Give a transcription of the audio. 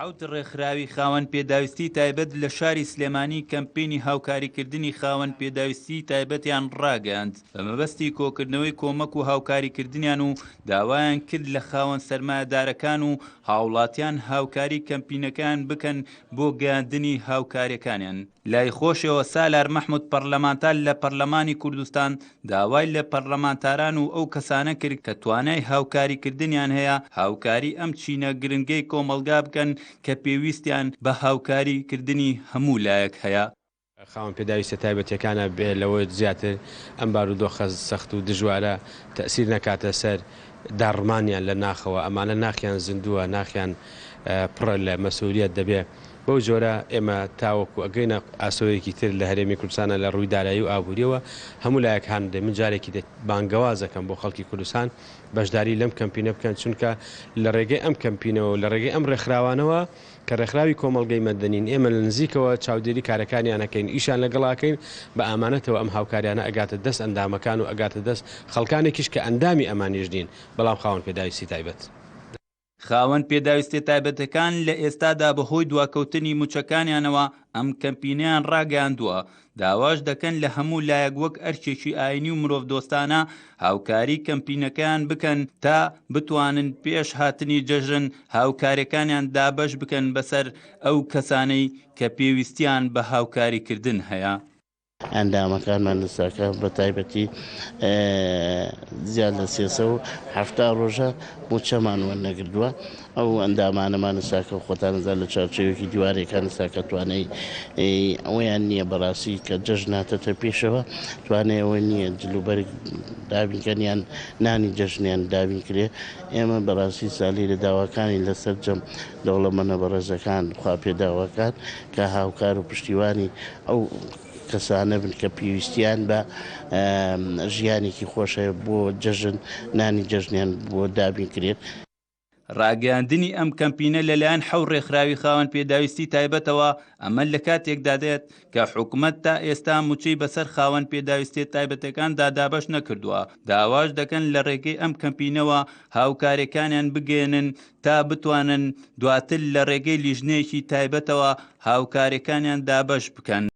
حەوت ڕێکخراوی خاوەن پێداویستی تایبەت لە شاری سلێمانی کەمپینی هاوکاریکردنی خاوەن پێداویستیی تایبەتیان ڕاگەیاند بە مەبەستی کۆکردنەوەی کۆمەک و هاوکاریکردنیان و داوایان کرد لە خاوەن سەرمایەدارەکان و هاوڵاتیان هاوکاری کەمپینەکەیان بکەن بۆ گەیاندنی هاوکاریەکانیان. لای خۆشیەوە سالار مەحمود پەڕلەمانتار لە پەڕلەمانی کوردستان داوای لە پەڕلەمانتاران و ئەو کەسانە کرد کە توانای هاوکاریکردنیان هەیە هاوکاری ئەم چینە گرنگەی کۆمەڵگا بکەن کە پێویستیان بە هاوکاری کردنی هەموو لایەک هەیە. خاوەن پێداویستە تایبەتیەکانە بێ لەوە زیاتر ئەم بارودۆخە سەخت و دژوارە تەئسیر نەکاتە سەر داڕمانیان لە ناخەوە ئەمانە ناخیان زیندووە ناخیان پڕە لە مەسئولیەت دەبێ بەو جۆرە ئێمە تاوەکو ئەگەینە ئاسۆیەکی تر لە هەرێمی کوردستانە لە ڕووی دارایی و ئابووریەوە هەموو لایەک هان بدەین من جارێکی دە بانگەواز ئەکەم بۆ خەڵکی کوردستان بەشداری لەم کەمپینە بکەن چونکە لە ڕێگەی ئەم کەمپینەوە و لە ڕێگەی ئەم ڕێکخراوانەوە کە ڕێکخراوی کۆمەڵگەی مەدەنین ئێمە لە نزیکەوە چاودێری کارەکانیان ئەکەین ئیشیان لەگەڵ ئەکەین بە ئامانەتەوە ئەم هاوکاریانە ئەگاتە دەست ئەندامەکان و ئەگاتە دەست خەڵکانێکیش کە ئەندامی ئەمانیش نین بەڵام خاوەن پێداویستی تایبەت. خاوەن پێداویستیە تایبەتەکان لە ئێستادا بەهۆی دواکەوتنی موچەکانیانەوە ئەم کەمپینەیان ڕاگەیاندووە، داواش دەکەن لە هەموو لایەک وەک ئەرکێکی ئاینی و مرۆڤدۆستانە هاوکاری کەمپینەکەیان بکەن تا بتوانن پێش هاتنی جەژن هاوکاریەکانیان دابەش بکەن بەسەر ئەو کەسانەی کە پێویستیان بە هاوکاریکردن هەیە. ئەندامەکانمان لە ساکە بە تایبەتی زیاد لە 370 ڕۆژە مووچەمان وەرنەگردووە. ئەو ئەندامانەمان لە ساکە خۆتان ئەزان لە چوارچێوەیەکی دیوارێکان لە ساکە توانای ئەوەیان نییە بەڕاستی کە جەژن هاتەتە پێشەوە توانای ئەوە نییە جلوبەرگ دابین کەن یان نانی جەژنیان دابین کرێ. ئێمە بەڕاستی سالی لە داواکانی لە سەرجەم دەوڵەمەنە بەڕێزەکان خوا پێداوەکان کە هاوکار و پشتیوانی ئەو کەسانە بن کە پێویستیان بە ژیانێکی خۆش هەیە بۆ جەژن نانی جەژنیان بۆ دابین کرێت. ڕاگەیاندنی ئەم کەمپینە لەلایەن حەو ڕێکخراوی خاوەن پێداویستی تایبەتەوە، ئەمە لەکاتێکدا دێت کە حکومەت تا ئێستا موچەی بەسەر خاوەن پێداویستیە تایبەتەکاندا دابەش نەکردووە، داواش دەکەن لە ڕێگەی ئەم کەمپینەوە هاوکاریەکانیان بگەیەنن تا بتوانن دواتر لە ڕێگەی لیژنەیەکی تایبەتەوە هاوکاریەکانیان دابەش بکەن.